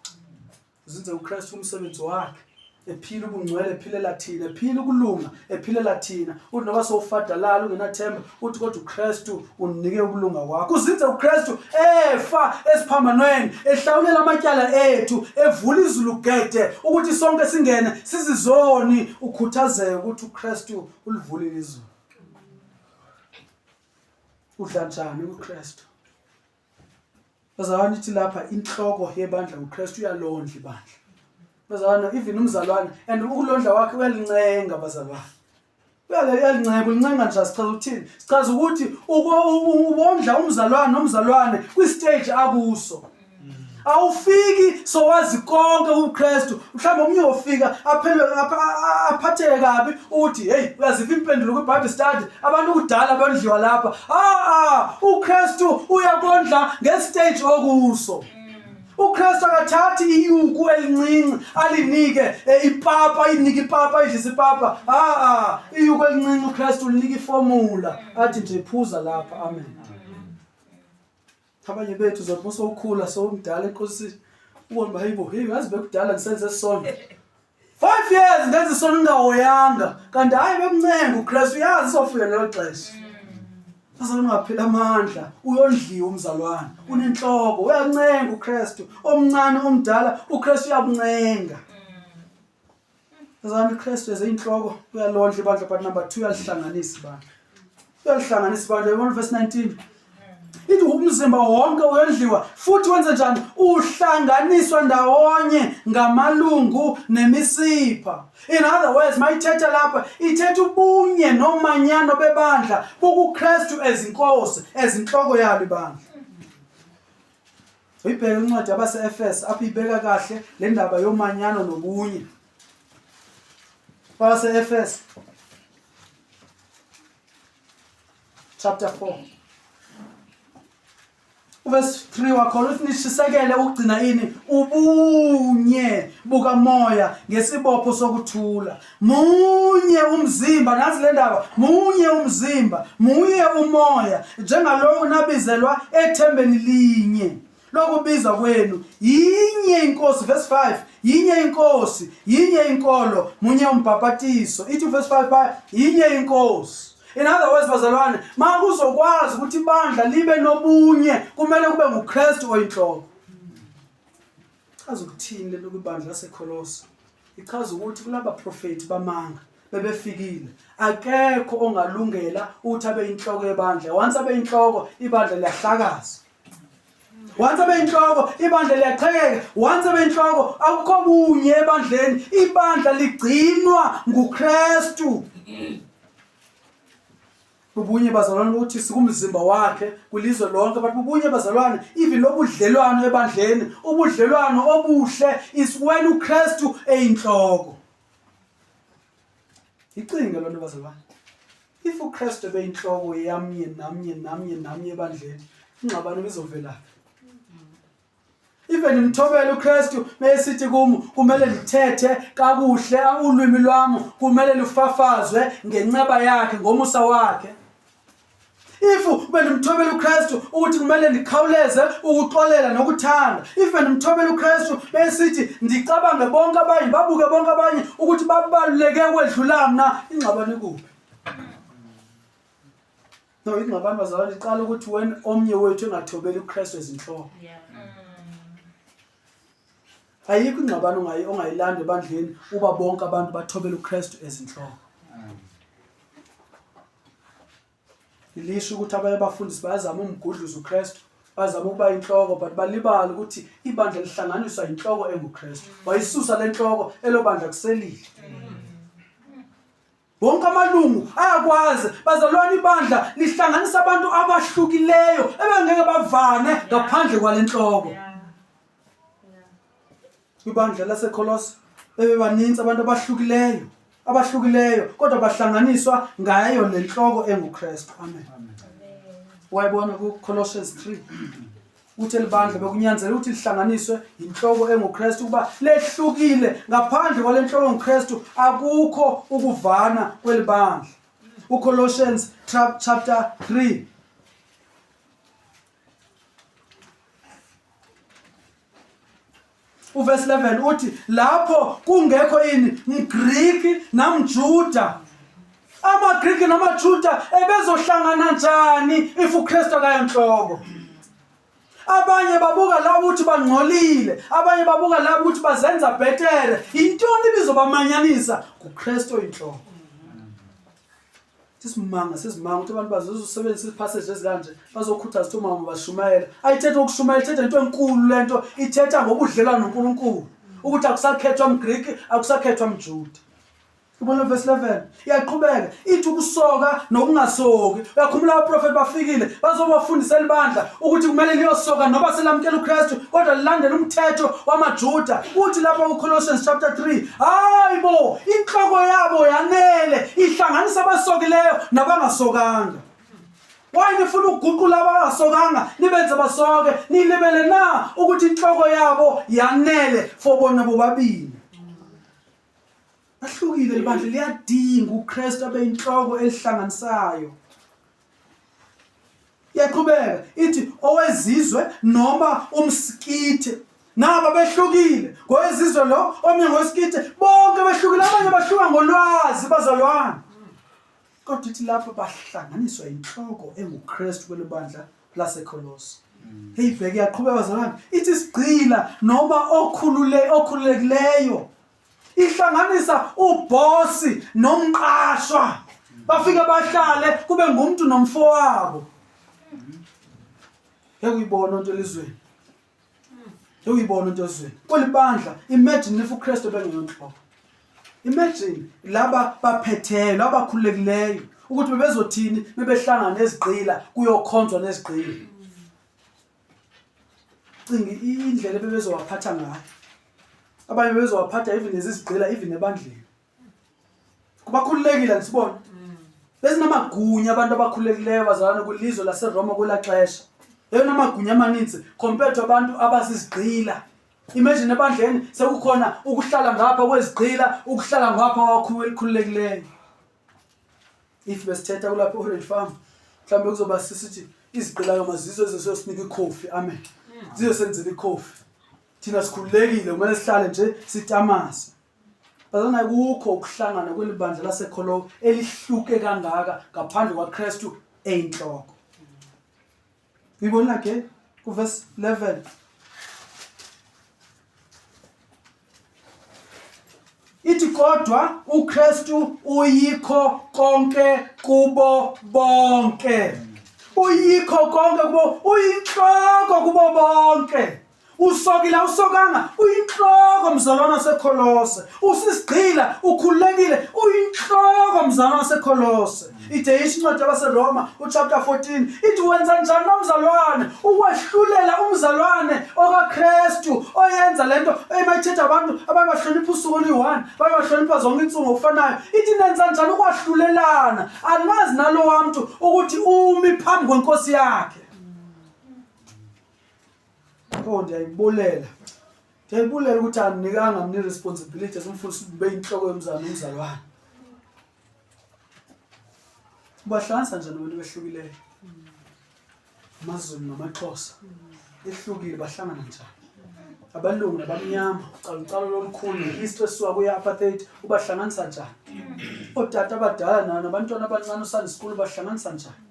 Uzinze uKristu umsebenzi wakhe ephila ubungcwele ephilela thina ephila ukulunga ephilela thina uthi noba sowufadalala ungenathemba uthi kodwa uKristu unike ukulunga kwakho uzinze uKristu efa esiphambanweni ehlawulela amatyala ethu evula izulu gede ukuthi sonke singene sizizoni ukhuthazeke ukuthi uKristu ulivulile izulu udla njani uKristu Bazalwane ithi lapha inhloko yebandla uKristu uyalondla ibandla. Bazalwane even umzalwane and ukulondla kwakhe uyalincenga bazalwane. Uyalincenga ulincenga nje sichaza ukuthini? Sichaza ukuthi ubondla umzalwane nomzalwane kwi stage akuso. Awufiki sowazi konke kuKristu. Mhlawumbe omunye wofika aphelwe aphatheke kabi uthi hey uyaziva impendulo kwi-Bible study abantu kudala bondliwa lapha. Ah ah uKristu uyakondla ngestage okuso. UKristu akathathi iyuku elincinci alinike eh, ipapa, ayinike ipapa, ayidlise ipapa. Ah, iyuku elincinci uKristu ulinika iformula athi nje phuza lapha. Amen. Abanye bethu uzothi usowukhula sowumdala enkosini ubone uba hayibo, hey yazi bekudala ndisenze isono. 5 years ndenza isono ngingahoyanga kanti hayi bekuncenga uKristu uyazi sofika lelo xesha. Bazalwane ungaphela amandla uyondliwa umzalwane unenhloko uyancenga uKristu omncane omdala uKristu uyakuncenga. Bazalwane uKristu ezeyinhloko uyalondla ibandla but number 2 uyalihlanganisa ibandla. Uyalihlanganisa ibandla yabona verse 19. Ithi umzimba wonke uyondliwa futhi wenze njani? Uhlanganiswa ndawonye ngamalungu nemisipha. In other words, mayithetha lapha ithetha ubunye nomanyano bebandla bukuKristu ezinkosi ezinhloko yalo ibandla. Uyibheke incwadi yabase-Efese apho ibeka kahle le ndaba yomanyano nobunye. Kwabase-Efese chapter 4 uverse 3 wakhona uthi nishisekele ukugcina ini ubunye bukamoya ngesibopho sokuthula munye umzimba nazi le ndaba munye umzimba munye umoya njengaloku nabizelwa ethembeni linye lokubizwa kwenu yinye inkosi verse 5 yinye inkosi yinye inkolo munye umbhapatiso ithi verse 5 baya yinye inkosi in other words bazalwane makuzokwazi ukuthi ibandla libe nobunye kumele kube nguKristu oyinhloko chaza ukuthini lento kwibandla laseKholosi ichaza ukuthi kulaba profeti bamanga bebefikile akekho ongalungela ukuthi abe inhloko yebandla once abe inhloko ibandla liyahlakaza Once abe inhloko ibandla liyaqhekeka. Once abe inhloko akukho bunye ebandleni. Ibandla ligcinwa nguKristu. Ubunye bazalwane ukuthi sikumzimba wakhe kulizwe lonke but ubunye bazalwane even lobudlelwano ebandleni ubudlelwano obuhle is when uKristu eyinhloko. Icinge loo nto bazalwane. If uKristu ebeyinhloko yamnye namnye namnye namnye ebandleni, ingxabano ibizovelaphi? Even ndimthobele uKristu mesithi kum kumele ndithethe kakuhle ulwimi lwam kumele lufafazwe ngenceba yakhe ngomusa wakhe. If bendimthobela uKristu ukuthi kumele ndikhawuleze ukuxolela nokuthanda, if bendimthobela uKristu besithi ndicabange bonke abanye, babuke bonke abanye ukuthi babaluleke ukwedlula mna, ingxabano ikuphi? No, ingxabano bazalwane iqala ukuthi when omnye wethu engathobeli uKristu ezinhloko. Yeah. Ayikho ingxabano ongayilanda ebandleni uba bonke abantu bathobela uKristu ezinhloko. Ilisho ukuthi abanye abafundisi bayazama umgudluza uKristu, bazama ukuba inhloko but balibala ukuthi ibandla lihlanganiswa inhloko enguKristu. Wayisusa le nhloko elobandla kuselile. Wonke amalungu ayakwazi bazalwane ibandla lihlanganisa abantu abahlukileyo ebengeke bavane ngaphandle kwale nhloko. Kwibandla laseKolose bebebaninzi abantu abahlukileyo abahlukileyo kodwa bahlanganiswa ngayo le nhloko enguKristu. Amen. Wayibona kuColossians 3 ukuthi elibandla bekunyanzela ukuthi lihlanganiswe yinhloko enguKristu ukuba lehlukile ngaphandle kwale nhloko enguKristu akukho ukuvana kwelibandla. UColossians chapter 3 Uverse 11 uthi lapho kungekho yini mGriki namJuda amaGriki namaJuda ebezohlangana njani if uKristu akayinhloko abanye babuka la ukuthi bangcolile abanye babuka la ukuthi bazenza bhetere intoni ibizobamanyanisa nguKristu oyinhloko Sisimanga sizimanga ukuthi abantu bazozusebenzisa ipassage ezikanje bazokhuthaza ukuthi umama bashumayela. Ayithethe ukushumayela ithethe into enkulu lento ithetha ngobudlelwano noNkulunkulu. Ukuthi akusakhethwa mGriki akusakhethwa mJuda. Ubona verse 11 iyaqhubeka ithi ukusoka nokungasoki. Uyakhumbula abaprofeti bafikile bazobafundisa elibandla ukuthi kumele liyosoka noba selamukela uKristu kodwa lilandele umthetho wamaJuda. Uthi lapha kuColossians chapter 3, hayi bo, inhloko yabo yanele ihlanganisa abasokileyo nabangasokanga. Why nifuna ukuguqula abangasokanga nibenze basoke nilibele na ukuthi inhloko yabo yanele for bona bobabili. Bahlukile libandla liyadinga uKristu abe inhloko elihlanganisayo. Iyaqhubeka ithi owezizwe noma umskithe naba behlukile ngowezizwe lo omnye ngowesikithe bonke behlukile abanye bahluka ngolwazi bazalwane kodwa ithi lapho bahlanganiswa inhloko enguKristu kwelibandla laseKolose hey bheke yaqhubeka bazalwane ithi sigcila noma okhulule okhululekileyo ihlanganisa ubhosi nomqashwa bafike bahlale kube ngumuntu nomfowabo ngeke uyibone into elizweni ngeke uyibone into ezweni kwelibandla imagine if uKristu ebengeyonhloko imagine laba baphethelwe abakhululekileyo ukuthi bebezothini bebehlangana nezigqila kuyokhonzwa nezigqila cinga indlela ebebezowaphatha ngayo abanye bebezowaphatha even nezizigqila even ebandleni kubakhululekile ngisibona bezinamagunya abantu abakhululekileyo bazalwane kwilizwe laseroma kwelaa xesha eyona magunya amaninzi compared to abantu abazizigqila imagine ebandleni sekukhona ukuhlala ngapha kwezigqila ukuhlala ngapha kwakhululekileyo if besithetha kulapho orange farm mhlawumbe kuzoba sisithi izigqila mazizo ezizosinika ikhofi amen zizosenzela ikhofi thina sikhululekile kumele sihlale nje sitamase bazana kukho ukuhlangana kweli bandla lasekholo elihluke kangaka ngaphandle kwaKristu eyinhloko uyibona ke kuverse 11 ithi kodwa uKristu uyikho konke kubo bonke uyikho konke kubo uyinhloko kubo bonke usokile awusokanga uyinhloko mzalwane wasekholose usisigqila ukhululekile uyinhloko mzalwane wasekholose ide isho incwadi yabaseroma uchapter 14 ithi wenza njani nomzalwane ukwehlulela umzalwane okaKristu oyenza lento emayithetha abantu abanye bahlonipha usuku oluyi-one abanye bahlonipha zonke insuku ngokufanayo ithi nenza njani ukwahlulelana anazi nalowa mntu ukuthi umi phambi kwenkosi yakhe Oh ndiyayibulela. Ndiyayibulela ukuthi andinikanga mna i-responsibility as umfundisi ube yinhloko yomzalwane umzalwane. Ubahlanganisa njani abantu behlukileyo? AmaZulu namaXhosa ehlukile bahlangana njani? Abalungu nabamnyama ucalucalulo olukhulu nehistory esuka kuye-apartheid ubahlanganisa njani? Ootata abadala nabantwana abancane uSunday school ubahlanganisa njani?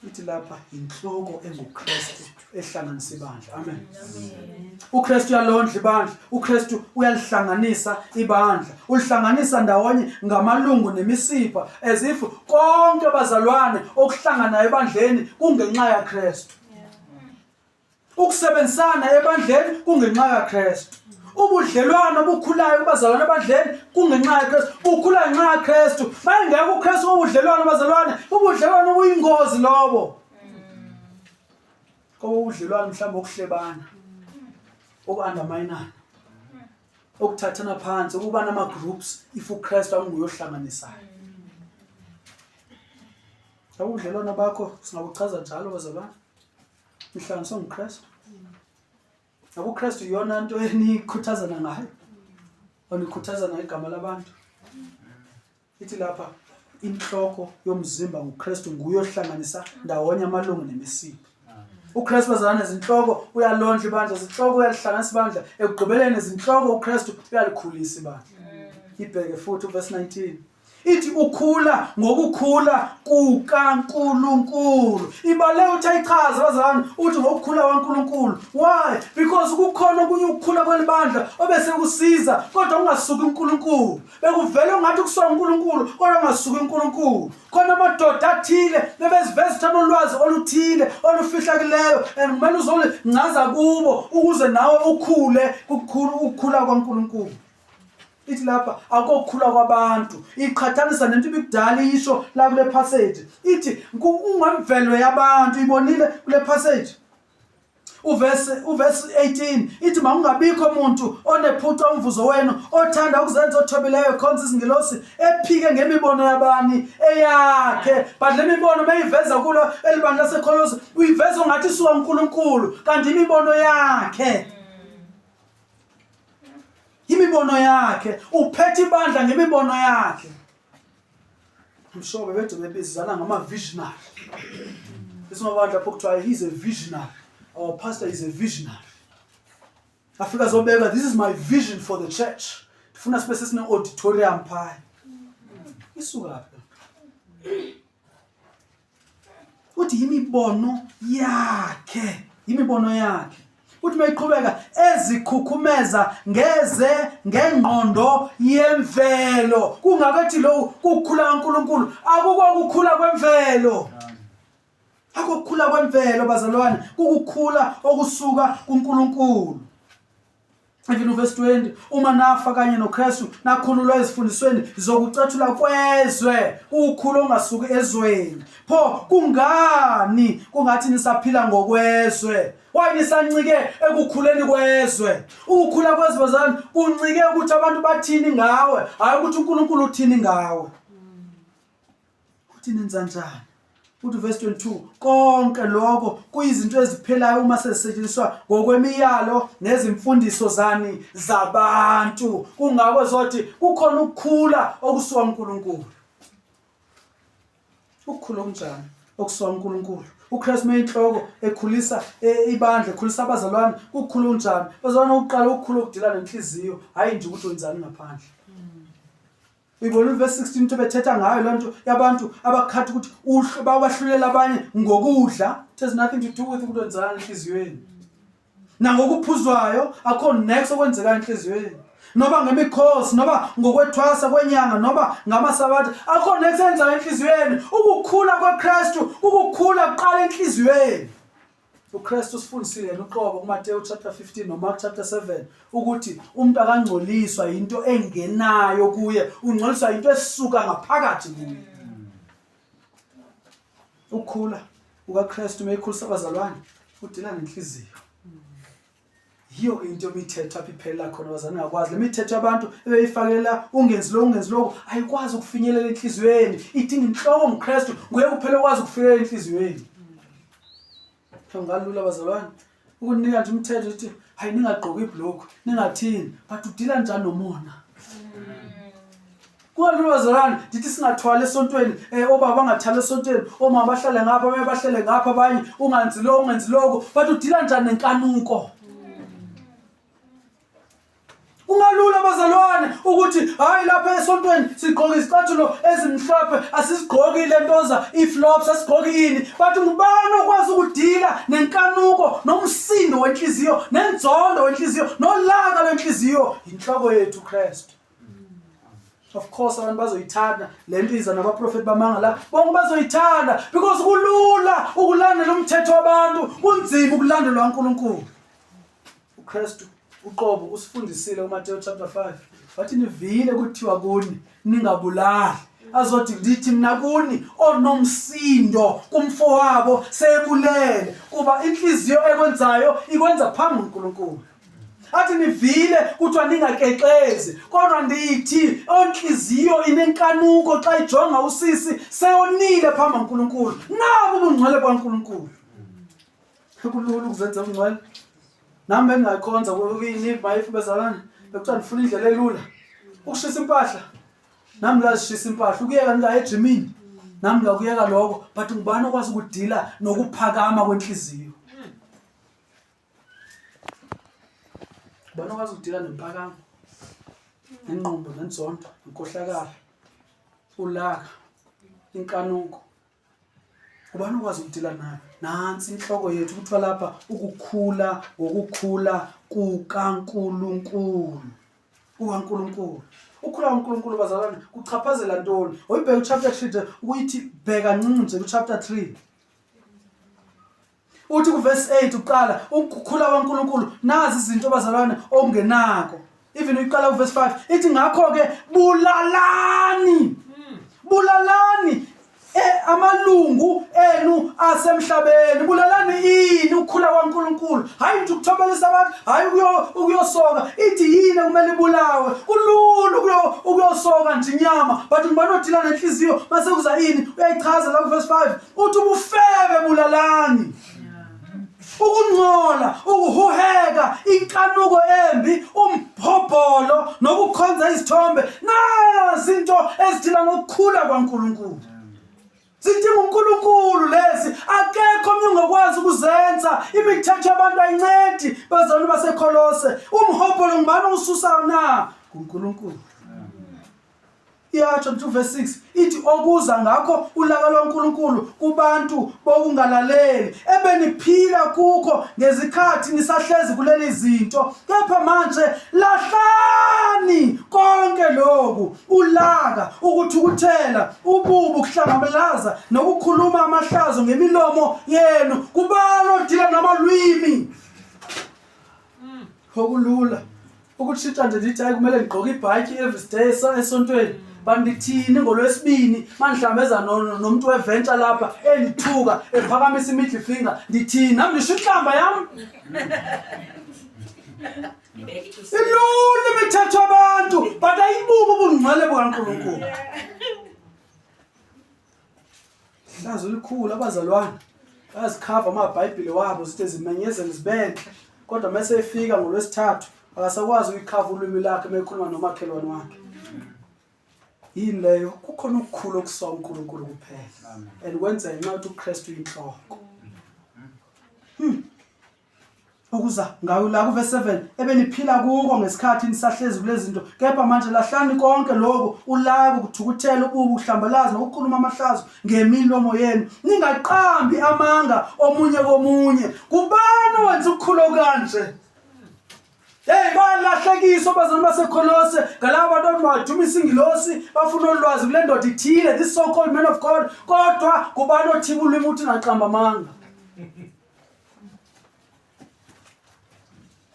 Ithi lapha inhloko enguKristu ehlanganisa ibandla. Amen. UKristu uyalondla ibandla, uKristu uyalihlanganisa ibandla. Ulihlanganisa ndawonye ngamalungu nemisipha as if konke bazalwane okuhlanganayo ebandleni kungenxa yaKristu. Ukusebenzisana ebandleni kungenxa kaKristu. Ubudlelwano obukhulayo kubazalwane ebandleni kungenxa kaKristu. Bukhula ngenxa kaKristu. Mayengekho uKristu ubudlelwano bazalwane, ubudlelwano obuyingozi lobo. Kobudlelwano mhlawumbe okuhlebana, oku-underminana, okuthathana phansi, ukuba nama-groups if uKristu anguye ohlanganisayo. Ubudlelwano bakho singabuchaza njalo bazalwane. Nihlanganiswe nguKristu. Ngoba uKristu iyona nto enikhuthazana ngayo. Onikhuthazana ngegama labantu. Ithi lapha inhloko yomzimba nguKristu nguye ohlanganisa ndawonye amalungu nemisipha. uKristu bazalwane izinhloko uyalondla ibandla izinhloko uyalihlanganisa ibandla ekugqibeleni izinhloko uKristu uyalikhulisa ibandla. Ibheke futhi uverse 19. Ithi ukhula ngokukhula kukaNkulunkulu. Ibale uthi ayichaze bazalwane uthi ngokukhula kwaNkulunkulu. Why? Because kukhona okunye ukukhula kwelibandla obese kusiza kodwa ungasuki uNkulunkulu. Bekuvele ungathi kusuka uNkulunkulu kodwa ungasuki uNkulunkulu. Khona amadoda athile bebeziveza ukuthi anolwazi oluthile olufihlakileyo and kumele uzolingcaza kubo ukuze nawe ukhule kukhulu ukukhula kwaNkulunkulu. Ithi lapha akokhula kwabantu iqhathanisa nento ibikudala isho la kule passage ithi kungemvelo yabantu ibonile kule passage. Uvesi 18 ithi makungabikho muntu onephuca umvuzo wenu othanda ukuzenza othobileyo ekhonza izingilosi ephike ngemibono yabani eyakhe but le mibono beyiveza kulo elibandla laseKholosi uyiveza ungathi isuka uNkulunkulu kanti imibono yakhe imibono yakhe uphethe ibandla ngemibono yakhe I'm sure bebede bebizana ngama-visionary. Esimabandla lapho kuthiwa he's a visionary. Our pastor is a visionary. Afika zobeka this is my vision for the church. Ndifuna sibe sesine-auditorium phaya. Isuka phi? Uthi yimibono yakhe, yimibono yakhe. Uthi mayiqhubeka ezikhukhumeza ngeze ngengqondo yemvelo. Kungakethi lo kukhula kaNkuluNkulu, akukho ukukhula kwemvelo. Akukhula kwemvelo bazalwane, kukukhula okusuka kuNkulunkulu. Even uverse 20 uma nafa kanye noKristu nakhululwa ezifundisweni zokucathula kwezwe ukhulu ongasuki ezweni pho kungani kungathi nisaphila ngokwezwe why nisancike ekukhuleni kwezwe ukukhula kwezwe bazalwane kuncike ukuthi abantu bathini ngawe hayi ukuthi uNkulunkulu uthini ngawe Uthi nenza njani? Uthi verse 22 konke lokho kuyizinto eziphelayo uma sezisetshenziswa ngokwemiyalo nezimfundiso zani zabantu. Kungakho zothi kukhona ukukhula okusuka uNkulunkulu. Ukukhula okunjani okusuka uNkulunkulu? uKristu meyinhloko ekhulisa e, ibandla ekhulisa abazalwane kukhula unjani bazalwane ukuqala ukukhula okudila nenhliziyo hayi nje ukuthi wenzani ngaphandle Uyibona uverse 16 into bethetha ngayo loo nto yabantu abakhatha ukuthi babahlulela abanye ngokudla. It has nothing to do with ukuthi wenzani enhliziyweni. Nangokuphuzwayo akho next okwenzekayo enhliziyweni. Noba ngemikhosi noba ngokwethwasa kwenyanga noba ngamasabatha akho next enzayo enhliziyweni. Ukukhula kwaKristu ukukhula kuqala enhliziyweni. UKristu usifundisile yena uqobo kuMateyu chapter 15 noMark chapter 7 ukuthi umuntu akangcoliswa yinto engenayo kuye, ungcoliswa yinto esuka ngaphakathi kuye. Ukukhula kukaKristu meyikhulisa abazalwane udila nenhliziyo. Yiyo ke into imithetho apha iphelela khona bazalwane ngakwazi le mithetho yabantu ebeyifakela ungenzi lokhu ungenzi lokhu ayikwazi ukufinyelela enhliziyweni idinga inhloko nguKristu nguye kuphela okwazi ukufinyelela enhliziyweni. Kungalula bazalwane ukunika nje umthetho ukuthi hayi ningagqoki ibhlukwe ningathini but udila njani nomona Kungalula bazalwane ndithi singathwali esontweni eh obaba bangathwali esontweni omama bahlale ngapha abanye bahlele ngapha abanye unganzi lo ungenzi lokho but udila njani nenkanuko Kungalula bazalwane ukuthi hayi lapha esontweni sigqoka izicathulo ezimhlophe asizigqoki lentoza iflops asigqoki yini but ngubani okwazi ukudila nenkanuko nomsindo wenhliziyo nenzondo wenhliziyo nolaka lwenhliziyo inhloko yethu Kristu Of course abantu bazoyithanda le nto iza nabaprofeti bamanga la bonke bazoyithanda because kulula ukulandela umthetho wabantu kunzima ukulandelwa uNkulunkulu uKristu uqobo usifundisile uMateyu chapter 5 wathi nivile kuthiwa kuni ningabulali azothi ndithi mna kuni onomsindo kumfowabo sebulele kuba inhliziyo ekwenzayo ikwenza phambi uNkulunkulu athi nivile kuthiwa ningakexezi kodwa ndithi onhliziyo inenkanuko xa ijonga usisi seyonile phambi uNkulunkulu nabu ubungcwele bukaNkulunkulu Kulula ukuzenza ungcwele. Nami bengingayikhonza kuyini mayifu bezalwane bekuthiwa ndifuna indlela elula. Ukushisa impahla. Nami ngazishisa impahla ukuyeka ngingaya ejimini. Nami ngakuyeka lokho but ngubani okwazi ukudila nokuphakama kwenhliziyo? Ubani okwazi ukudila nempakamo? Nengqondo nenzondo, nenkohlakalo, ulaka, inkanuko. Ubani okwazi ukudila nayo? Nansi inhloko yethu kuthiwa lapha ukukhula ngokukhula kukaNkulunkulu. KukaNkulunkulu. Ukukhula kukaNkulunkulu bazalwane kuchaphazela ntoni? Oyibheka uchapter 3 nje ukuyithi bheka ncinci nje kuchapter 3. Uthi kuverse 8 uqala ukukhula kwaNkulunkulu nazi izinto bazalwane okungenako. Even uyiqala kuverse 5 ithi ngakho ke bulalani. Bulalani Amalungu enu asemhlabeni. Bulalani ini ukukhula kwaNkulunkulu? Hayi nje ukuthobelisa abantu, hayi ukuyosoka. Ithi yini kumele ibulawe? Kulula ukuyosoka nje inyama, but ngibani odila nenhliziyo mase kuza ini? Uyayichaza la ku verse 5. Uthi ubufebe bulalani. Ukungcola, ukuhuheka, inkanuko embi, umphobholo nokukhonza izithombe, nazi into ezidila ngokukhula kwaNkulunkulu. Zidinga uNkulunkulu lezi, akekho omunye ongakwazi ukuzenza. Imithetho yabantu ayincedi, bazalwane baseKholose. Umhobholo ngubani owususayo na? NguNkulunkulu. Iyatsho nje uverse 6 ithi okuza ngakho ulaka lwaNkulunkulu kubantu bokungalaleli ebeniphila kukho ngezikhathi nisahlezi kuleli zinto, kepha manje lahlani konke lokhu: ulaka, ukuthukuthela, ububi, ukuhlangabelaza nokukhuluma amahlazo ngemilomo yenu. Kubani odila namalwimi? Okulula ukutshintsha nje ndithi hayi kumele ndigqoke ibhatyi every day esontweni, but ndithini ngolwesibini mandihlambeza nomntu weventsha lapha endithuka ephakamisa i-middle finger, ndithini nam? Ndisho intlamba yam. Ilula imithetho yabantu, but ayibubi ubungcwele bukaNkulunkulu. Hlazo elikhulu, abazalwane bayazikhava amabhayibhile wabo, zithi zimenyezele zibenhle, kodwa mase efika ngolwesithathu akasakwazi ukuyikhava ulwimi lakhe mekhuluma nomakhelwane wakhe. Yini leyo? Kukhona okukhulu okusuka uNkulunkulu kuphela, and kwenza ngenxa yokuthi uKristu uyinhloko. Okuza ngayo la kuverse 7, ebeniphila kuko ngesikhathi nisahlezi kulezi zinto, kepha manje lahlani konke lokhu: ulaka, ukuthukuthela, ububi, ukuhlambalaza nokukhuluma amahlazo ngemilomo yenu. Ningaqambi amanga omunye komunye. Kubani owenza ukukhula kanje? Hey, balahlekiswa abazali baseKholose ngalaba bantu badumisa ingilosi, bafuna ulwazi kule ndoda ithile, this so called man of God. Kodwa kubani othiba ulwimi uthi naqamba amanga?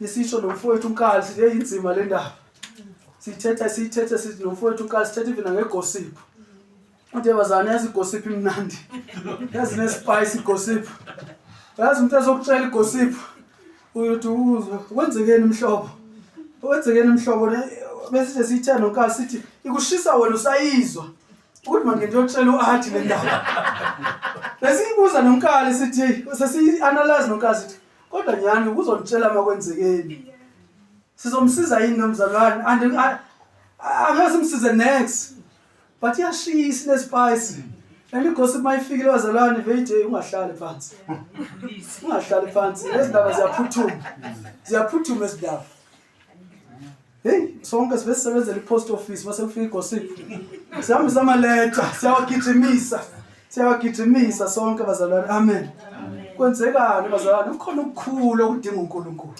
Nisisho nomfowethu uNkali, sithi hey, inzima le ndaba. Sithetha siyithethe, sithi nomfowethu uNkali sithetha even nangegosip. Uthi bazana, yazi igosip imnandi, yazi nespice igosip. Yazi umuntu ezokutshela igosip, uyothi uzwe kwenzekeni mhlobo, kwenzekeni mhlobo. Bese siyithe noNkali, sithi ikushisa wena usayizwa ukuthi manje ngiyotshela u-Athi le ndaba. Besiyibuza noNkali, sithi sesiyi-analyze noNkali, sithi kodwa nyani uzonitshela makwenzekeni, sizomsiza yini nomzalwane? And angeke simsize next, but iyashisa, inespice. And igossip mayifikile bazalwane, veyije ungahlali phansi, ungahlali phansi. Lezi ndaba ziyaphuthuma, ziyaphuthuma ezindaba. Hey, sonke sibe sisebenzela i-post office, mase kufika igossip sihambisa amaletha, siyawagijimisa, siyawagijimisa sonke bazalwane. Amen. Kwenzekani bazalwane? Kukhona ukukhulu okudinga uNkulunkulu,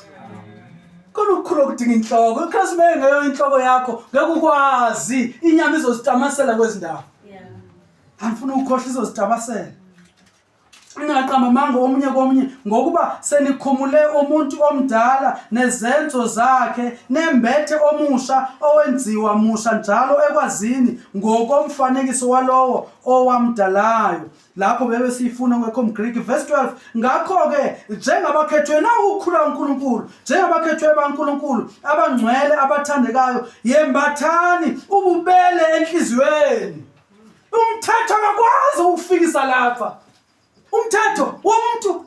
khona ukukhulu okudinga inhloko. UKristu mengeyo inhloko yakho, ngeke ukwazi, inyama izozitamasela kwezindawo. Angifuna ukukhohlwa, izozitamasela. Ningaqamba amanga omunye komunye, ngokuba senikhumule umuntu omdala nezenzo zakhe, nembethe omusha owenziwa musha njalo ekwazini ngokomfanekiso walowo owamdalayo. Lapho bebe siyifuna ngekho mGriki. Verse 12, ngakho-ke njengabakhethwe nawukukhula uNkulunkulu, njengabakhethwe baNkulunkulu abangcwele abathandekayo, yembathani ububele enhliziyweni. Umthetho akakwazi ukufikisa lapha, umthetho womuntu.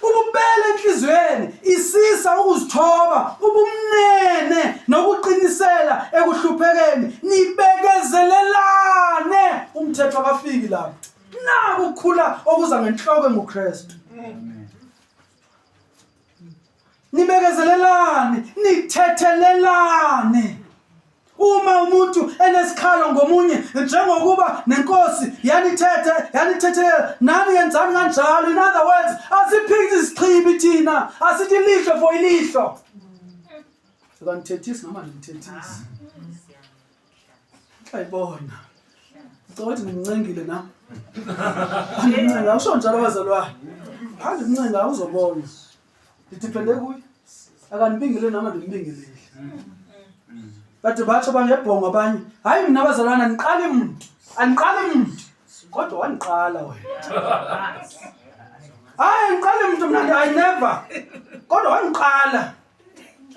Ububele enhliziyweni, isisa, ukuzithoba, ubumnene nokuqinisela ekuhluphekeni, nibekezelelane. Umthetho akafiki lapho. Naku ukukhula okuza ngenhloko enguKristu. Nibekezelelane, nithethelelane uma umuntu enesikhalo ngomunye, njengokuba nenkosi yanithethe yanithethelela, nani yenzani kanjalo. In other words, asiphiki isichibi thina, asithi ilihlo for ilihlo. Akanithethisi noma ndimthethisi, ayibona. Ngicabanga ukuthi ngimncengile nami, andimncenga, usho njalo abazalwane, andimncenga, uzobona ndidiphende kuye. Akanibingele nami, andimbingeleli. Bade batsho bangebhongo abanye, hayi mna bazalwana andiqali mntu, andiqali mntu. Kodwa wandiqala wena. Hayi andiqali mntu mna, I never. Kodwa wandiqala.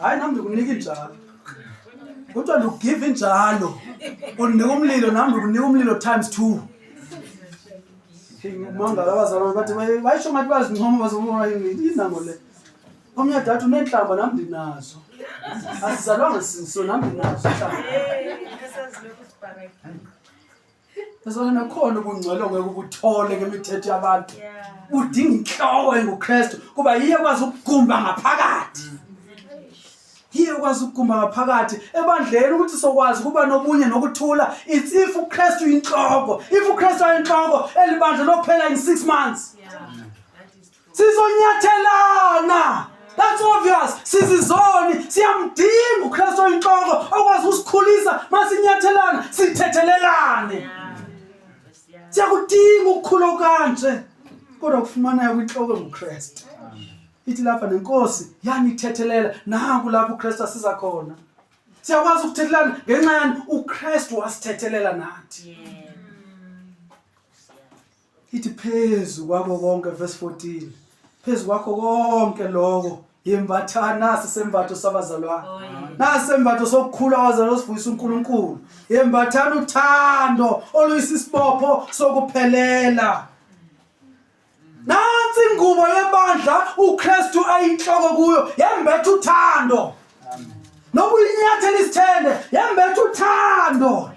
Hayi nam ndikunika injalo. Kuthiwa ndikugive injalo. Undinika umlilo nam ndikunika umlilo times 2. Mangala abazalwane bathi bayisho ngathi bazincoma bazobona inango le. Omnye dade uneentlamba nam ndinazo. Asizalwanga sinso nam ndinazo intlamba. Bazalwane nakhona ubungcwele ongeke ubuthole ngemithetho yabantu. Udinga inhloko enguKristu kuba yiye kwazi ukugumba ngaphakathi. Yiye ukwazi ukugumba ngaphakathi ebandleni ukuthi sokwazi ukuba nobunye nokuthula. It's if uKristu inhloko. If uKristu ayinhloko, elibandla lophela in 6 months. Sizonyathelana. That's obvious. Sizizoni, siyamdinga uKristu oyinhloko okwazi ukusikhulisa masinyathelana, sithethelelane. Siyakudinga ukukhula kanje. Kodwa kufumanayo kwinhloko nguKristu. Ithi lapha nenkosi yanithethelela nanku lapho uKristu asiza khona. Siyakwazi ukuthethelana ngenxa yani uKristu wasithethelela nathi. Ithi phezu kwakho konke verse 14 phezu kwakho konke lokho yembathani nasi sembatho sabazalwane oh, nasi sembatho sokukhula abazalwane osivuyisa uNkulunkulu yembathani uthando oluyisisibopho sokuphelela nansi ingubo yebandla uKristu ayinhloko kuyo yembetha uthando noba uyinyathela isithende yembetha uthando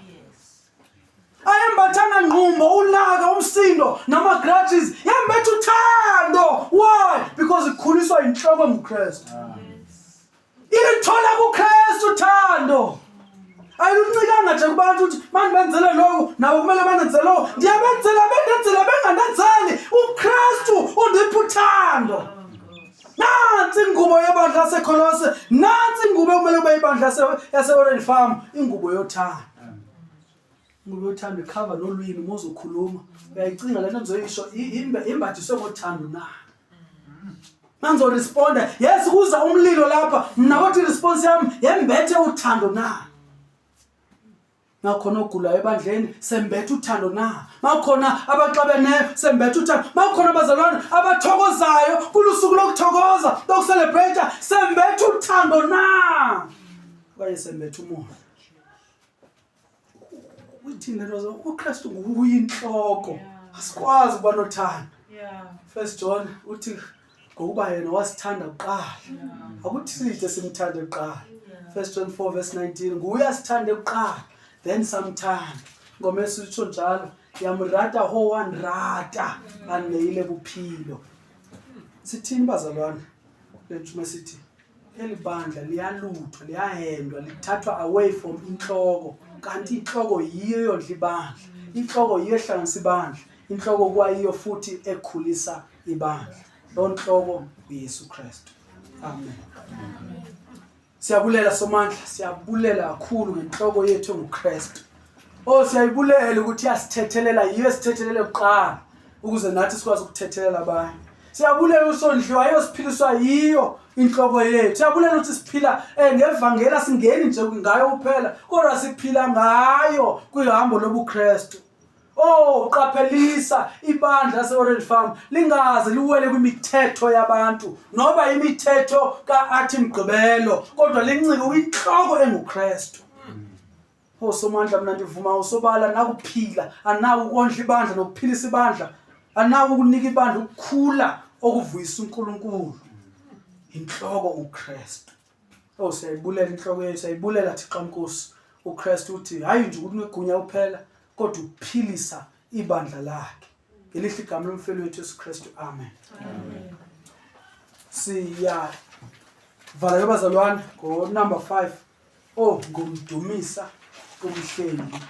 ayembathanga ngqumbo ulaka umsindo nama-grudges yembetha uthando why because ikhuliswa inhloko nguKristu ilithola kuKristu uthando ayiluncikanga nje kubantu ukuthi mandibenzele lokhu nabo kumele bandenze lokhu ndiyabenzela bendenzela bengandenzeli uKristu undipha uthando nansi ingubo yebandla laseKolose nansi ingubo ekumele kube ibandla yase-Orange Farm ingubo yothando Ingubo yothando ikhava nolwimi uma uzokhuluma uyayicinga lento engizoyisho imbathiswe ngothando na mangizoresponda yes kuza umlilo lapha mna kodwa iresponse yami yembethe uthando na makhona ogulayo ebandleni sembethe uthando na makhona abaxabeneyo sembethe uthando makhona abazalwane abathokozayo kulusuku lokuthokoza lokucelebrate sembethe uthando na okanye sembethe umoya Uthini lento uKristu nguyinhloko. Asikwazi ukuba nothando. First John uthi ngokuba yena wasithanda kuqala. Akuthi side simthande kuqala. First John 4 verse 19 nguye asithande kuqala then samthanda. Ngoma esitsho njalo yamrata ho wanrata aneyile buphilo. Sithini bazalwane? Lentshuma sithi Eli bandla liyaluthwa, liyahendwa, lithathwa away from inhloko. Kanti inhloko yiyo eyondla ibandla. Inhloko yiyo ehlanganisa ibandla. Inhloko kwayiyo futhi ekhulisa ibandla. Loo nhloko uYesu Kristu. Amen. Siyabulela Somandla, siyabulela kakhulu ngenhloko yethu enguKristu. Oh siyayibulela ukuthi iyasithethelela, yiyo esithethelele kuqala ukuze nathi sikwazi ukuthethelela abanye. Siyabulela usondliwa ayosiphiliswa yiyo inhloko yethu. Siyabulela ukuthi siphila eh, ngevangeli asingeni nje ngayo kuphela, kodwa siphila ngayo kwihambo lobuKristu. Oh qaphelisa ibandla lase-Orange Farm lingaze liwele kwimithetho yabantu noba imithetho ka-athi mgqibelo kodwa lincike kwinhloko enguKristu. Oh Somandla mina ndivuma usobala nakuphila anako ukondla ibandla nokuphilisa ibandla anako ukunika ibandla ukukhula okuvuyisa uNkulunkulu inhloko uKristu oh siyayibulela inhloko yethu siyayibulela Thixo Nkosi uKristu uthi hayi nje ukuthi unegunya kuphela kodwa ukuphilisa ibandla lakhe ngelihle igama lomfeli wethu Yesu Kristu amen amen siya vala ke bazalwane ngo number 5 Oh ngomdumisa umhlengi.